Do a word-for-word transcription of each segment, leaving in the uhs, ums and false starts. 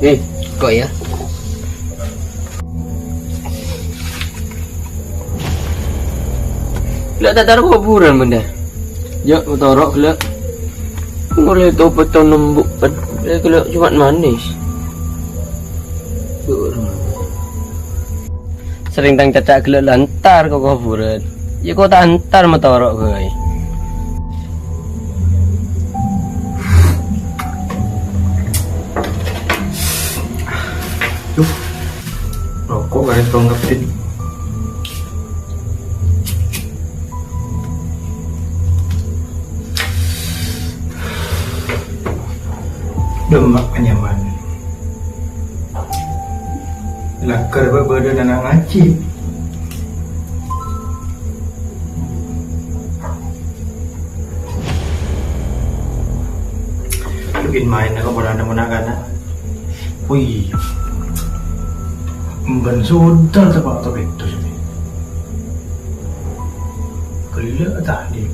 Eh, kok ya? Ghellâ' ta' toro' kobhurân, bhender. Yâ, toro' ghellâ'. Molaè topèt tao nembu', eh, ghellâ' coma manis. Serrèng tang caca ghellâ' la entar ka kobhurân. Yâ, kok ta' entar matoro' bhâi. Duh, roko' karè tong ngeppin. Dâmma' kanyaman. Lakar bâ-, bâdâ nana ngajhi. Bikin maèn ka polana mon na'-kana'. Wih. Emban sodâ ta' pa' ta' bhidhâ sini. Ghellâ' ta' di.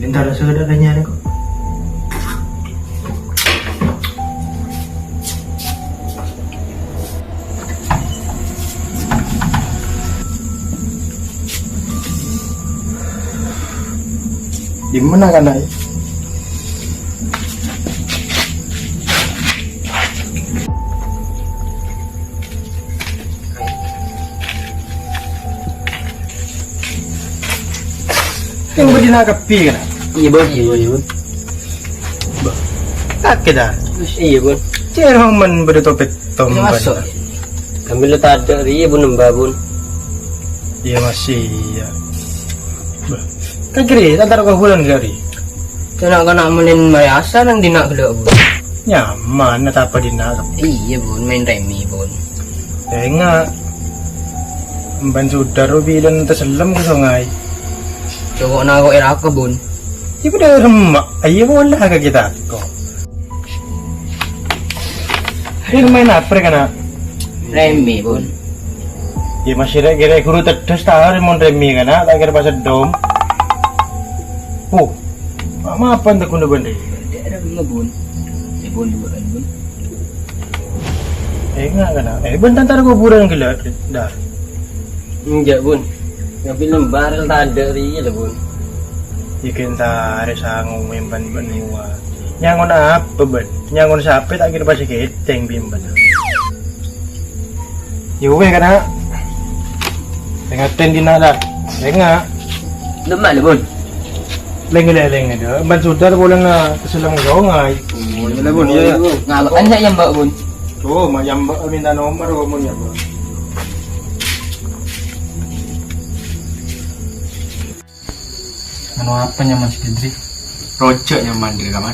Ini entar saya ada nanya nih kok. Dimma na'-kana'? Yang berdina kepi kan? Iyâ, Bun. Iyâ, Bun. Kakè dah. Iyâ, Bun. Cèrong men berdua topet. Iyâ, maso'. Kami lu tadâ' ri, Bun, nembâ, Bun. Iyâ, masih, iyâ. Bah, kan kiri, tak taruh ke bulan kali. Kana'-kana' mending mari asar nang dina' ghellâ', Bun. Nyaman, ta' apa dina', Bun? Iyâ, Bun, maèn remi, Bun. Enga'. Emban sodâ ro bilen tasellem ka sungai. Coba' nako era ka, Bun. Iyâ, padâ remma'. Ayo, bola ka kita kok. Ini maèn apa, kana'? Remi, Bun. Iyâ, masih rek kira guru tedhâs ta' arè mon remi, kana'? Ta' kira pas seddhom. Oh, ma-, mapan ta' guna bhender. Remi, Bun. Iyâ, Bun, dua kali, Bun. Enga', kana'? Eh, bhender entar kobhurân ghellâ', dah. Enjâ', Bun. Ngapi lembar tadâ' ri, lho, Bun. Iken tare sangu memban bân nuwa. Nyangon apa, bân? Nyangon sape ta' kira pasti keteng bimban. Yoweh, kana'. Tengaten dina' dah. Lenga'. Lemma, lho, Bun. Lenga, lenga, lenga, dah. Ban sodâ polana keselang zongai. Oh, iya, Bun, iya, iya. Ngapain sih ya, Mbak, Bun? Oh, ma' nyamba minta nomor, kamu nyamba. Anu apa nyaman si Fitri? Rojak nyaman dari kamar.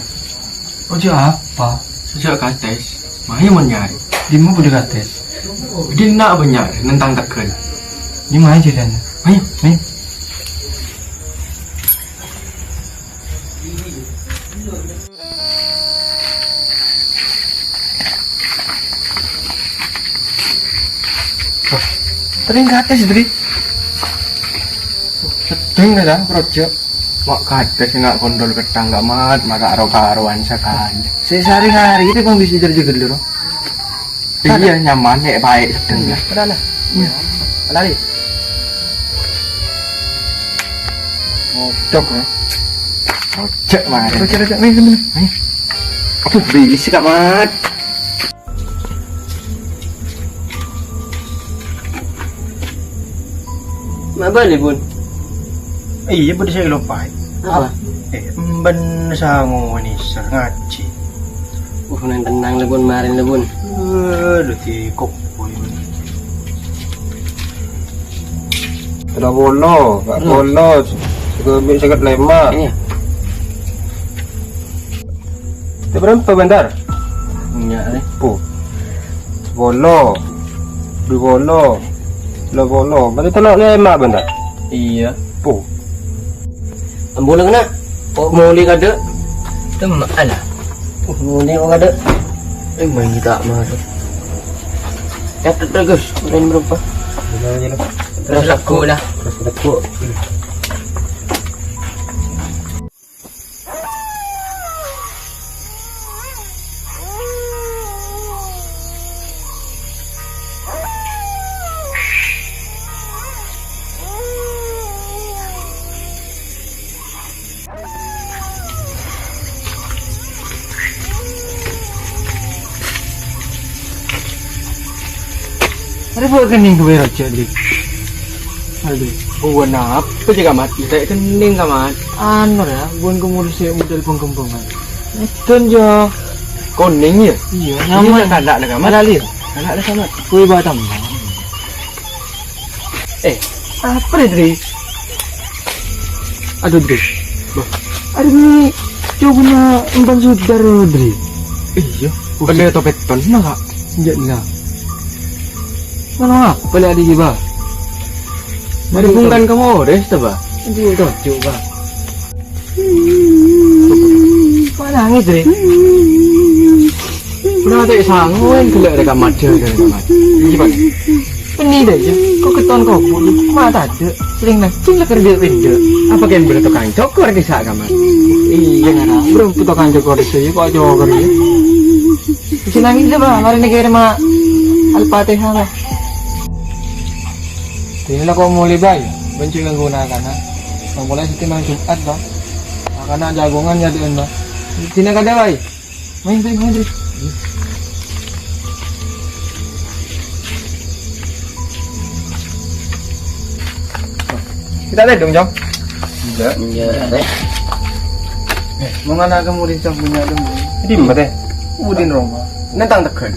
Rojak apa? Rojak kates. Maya mau nyari. Di mana boleh kates? Di nak banyak nentang tekan. Di mana jalan? Ayo, ayo. Wah, tering kates, Dri. Sedeng ya, Projo. Mak kates nggak kondol ketang nggak mat, maka aro-karoan sekali. Saya sehari-hari itu pun bisa jadi gelo. Iya, nyaman, nek baik sedeng ya. Kenapa? Iya. Kenali. Ngodok, ya. Ojek, Mas. Ojek, ojek, nih, nih. Nih. Aduh, berisik, Kak Mat. Mak bali, Bun. Iya, Bun, saya lupa. Apa? Eh, emban sangu ni ser ngaji. Uh, nang tenang le, Bun, marin le, Bun. Aduh, tikok, Bun. Ada bolo, Pak. Hmm. Bolo, seket, seket lima. Iya. Itu berapa, Bandar? Enggak, eh. Puh. Sepuluh. Dua puluh. Dua puluh. Berarti telok lima, Bandar? Iya. Puh. Ambo la kena. Kok muli kada? Teman lah. Uh, muli kok kada? Eh, main tak masuk. Catet terus, main berapa? Terus aku lah. Terus aku. Arè bâ' kennèng ghâbây rojâ, Dri. Aduh. Buwân apa jâ', Kamat? Rè' kennèng, Kamat. Anu, ya, buwân kemur sè model bong-kembongan. Edan, ya. Konèng, ya? Iyâ, iyâ, nyaman. Kala' la, Kamat. Kala' li, ya? Kala' la, Kamat. Kuwi bâ' tembang. Eh, apa rè, Dri? Aduh, Dri. Bâh. Aduh, ini cowoknya Emban Sudar, Dri. Iyâ, bânnè otopet tenan, Kak. Enjâ' la. Ngono apa la, Dri, Bâ? Mari bungkan kamu ores, ta, Bâ? Aduh, toju', Bâ. Kok nangis, Dri? Kenapa tak sanggup gellâ' rèka majâ, rèka majâ? Iya, Pak. Bânnè dâ' iyâ, kok ketton kobuk, ma' tadâ', sering nangis, cing la kerja pinda. Apa kan berarti tukang cokor di saat kamar? Iya, kan? Bro, tukang cokor di sini, kok cokor ya? Bisa nangis deh, Pak, mari nih kirim, Pak. Al-Fatihah, Pak. Dina la kok mulai, Bay? Benci ganggu anak-anak. Nang mulai siti malam Jumat, Bang. Anak-anak jagongan ya, Pak. Dina kada, Bay? Main, Bay, main, Bay. Kita lihat dong, Jong. Enggak. Enggak, Teh. Eh, mau ngana kamu di Jong punya dong? Di mana, Teh? Udin Roma. Nentang Tegal.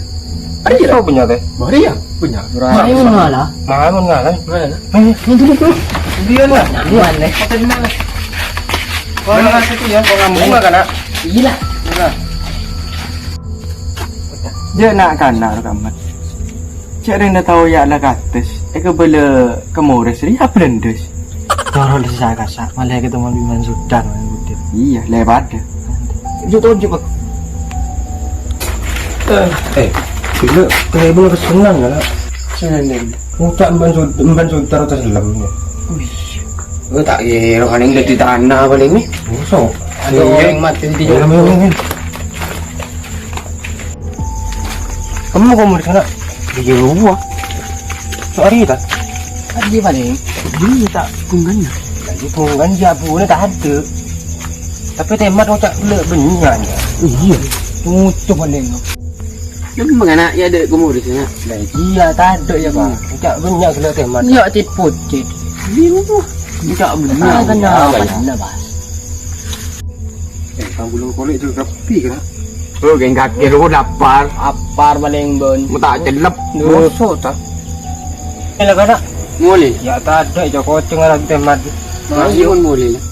Ada ya? Tahu punya, Teh? Mari ya, punya. Mari, mun ngalah. Mari, mun ngalah. Mana? Ayo, ini dulu, dulu. Dia lah. Nyaman, Teh. Hotel di mana? Wah, itu ya, kok ngambung lah, kan, Nak? Iya lah. Iya. Jâ' na'-kana' rowa, Mat. Jâ' rèng tao ya' la kates, èkabâlâ ka Mores rèya blendes. Toro' sa-kasa, malah ketemu Biman Sudan, Mat, Budin. Iya, lewat deh. Jâ' tonjok, Pak. Eh, eh, gila, kayak belum kesenang, kan? Senang, deh. Ngucap Emban Sud-, Emban Sudar atas helm, ya. Wih. Oh, tak kira kan yang dari tanah paling nih. Musuh. Ada orang mati di. Iya, iya, iya. Kamu kok mau di sana? Di rumah. Sorry, tak. Tadi paling. Ini tak bunganya. Tadi bungan ya, bunga tak ada. Tapi temat kocak le banyak ya. Iya. Tutup paling. Lu mengana ya ada kamu di sana. Lah iya, tak ada ya, Pak. Kocak banyak gelo temat. Iya, tit pocit. Di rumah. Kocak banyak. Kenapa? Kenapa, Pak? Eh, tangguleng kolek itu rapi, kan? Oh, geng kaki lu lapar. Lapar paling, Bon. Mau tak celep. Duh. Bosok, tak? Ini lah, Kak. Mulai. Ya, tak ada, ya, koceng orang temat. Nah, iya, Bon, mulai lah.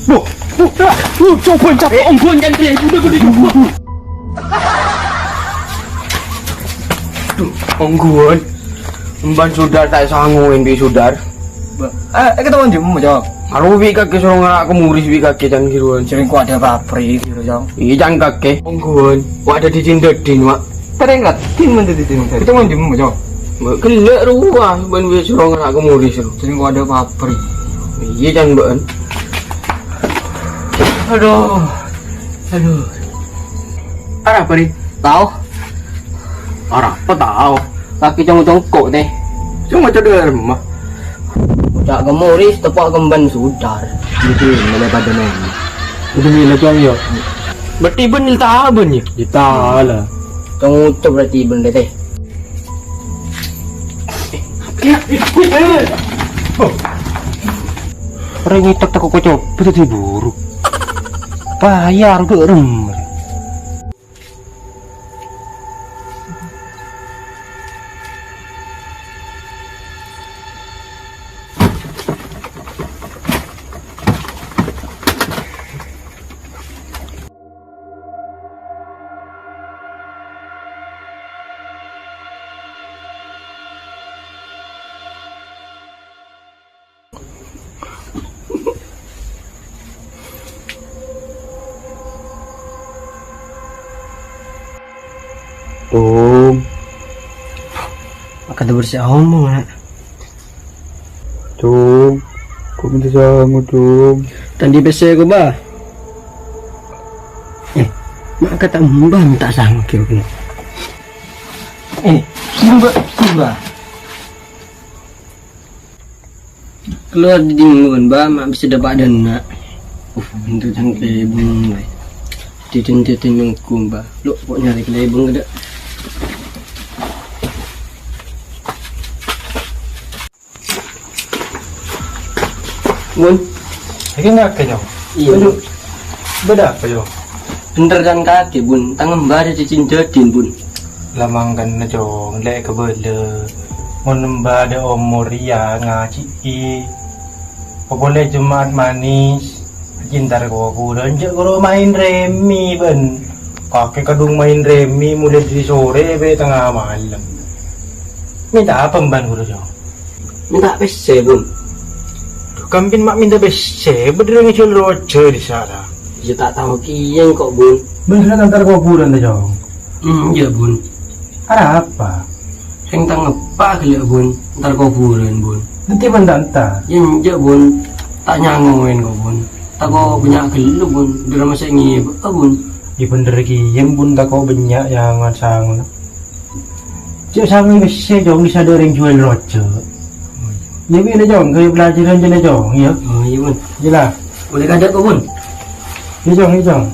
Buh, buh, ah, buh, coba cap, ongguan kan, Dre. Udah, udah, udah. Duh, ongguan. Emban Sudar tak sanggup, Embi Sudar. Ba-, eh, eh, ketemu di rumah, Cong. Aro wi kake suruh ngara ke Muris wi kake can giruan. Sering ku ada pabrik gitu, Cong. Iya, can kake. Ongguan. Wa ada di Cindedin, Wa. Terengkat, tim menteri tim menteri. Ketemu di rumah, Cong. Ba, gelek ruwa, ban wi suruh ngara ke Muris, ro. Sering ku ada pabrik. Iya, can, Ban. Aduh. Aduh. Arapa, Ri? Tao. Arapa tao? Kaki cong-congko', tè. Cuma cedera remah. Cak ke Muris, tepak ke Emban Sudar. Gitu, mulai pada main. Udah milih, Cong, ya? Berarti ben tao, Ben, ya? Kita lah. Cong ucap berarti ben, tè. Ora ngitok tak kocok, bisa diburu. Payah, udah rem. Tom. Maka bersih omong, nak. Tom, kok minta sama, Tom? Tadi pese ko, Bah. Eh, maka tambah minta sama, kira-kira. Eh, sini, Bah. Sini, Bah. Keluar di dingin, Bah, mak bisa dapat dana. Uh, pintu jang kebun, Bah. Titin-titin nengkung, Bah. Lu, kok nyari kelebon gede? Bun. Iki ngakè, Cong? Iyâ. Aduh. Bâdâ apa, Cong? Bhendher can kakè, Bun. Tang emba dâddhi jhâdin, Bun. Lah mangkana, Cong, lè' kabâlâ. Mon emba dâ' omor rèya ngajhi'i. Popolè Jumat Manis. Jhâ' entar ka koburân, jhâ' karo maèn rèmi, bân. Kakè kadhung maèn rèmi molaè dâri sorè bâ' tengnga malem. Mènta apa emban ghuru, Cong? Mènta pèssè, Bun. Duh, kampèn ma' mènta pèssè, bâdâ rèng jhuwâl rojâ dissa', la. Iyâ, ta' tao kèya engko', Bun. Bân sè entar koburân, ta, Cong? Hmm, iyâ, Bun. Arapa? Rèng tang eppa' ghellâ', Bun. Entar koburân, Bun. Dâddhi bân ta' entar? Iyâ, enjâ', Bun. Ta' nyangowèn, ko', Bun. Tako' bânnya' ghellâ', Bun. Dârâmma sè ngèbâ, Bun. Iyâ, bhendher kèya, Bun, tako' bânnya' nyangowèn sangona. Cè' sangona pèssè, Cong, dissa' dâ' rèng jhuwâl rojâ. Iyâ, bâ'na, Cong, ghâbây pelajaran jârèya, Cong, iyâ. Oh, iyâ, Bun. Iyâ, la. Boleh kadâ', ko', Bun? Iyâ, Cong, iyâ, Cong.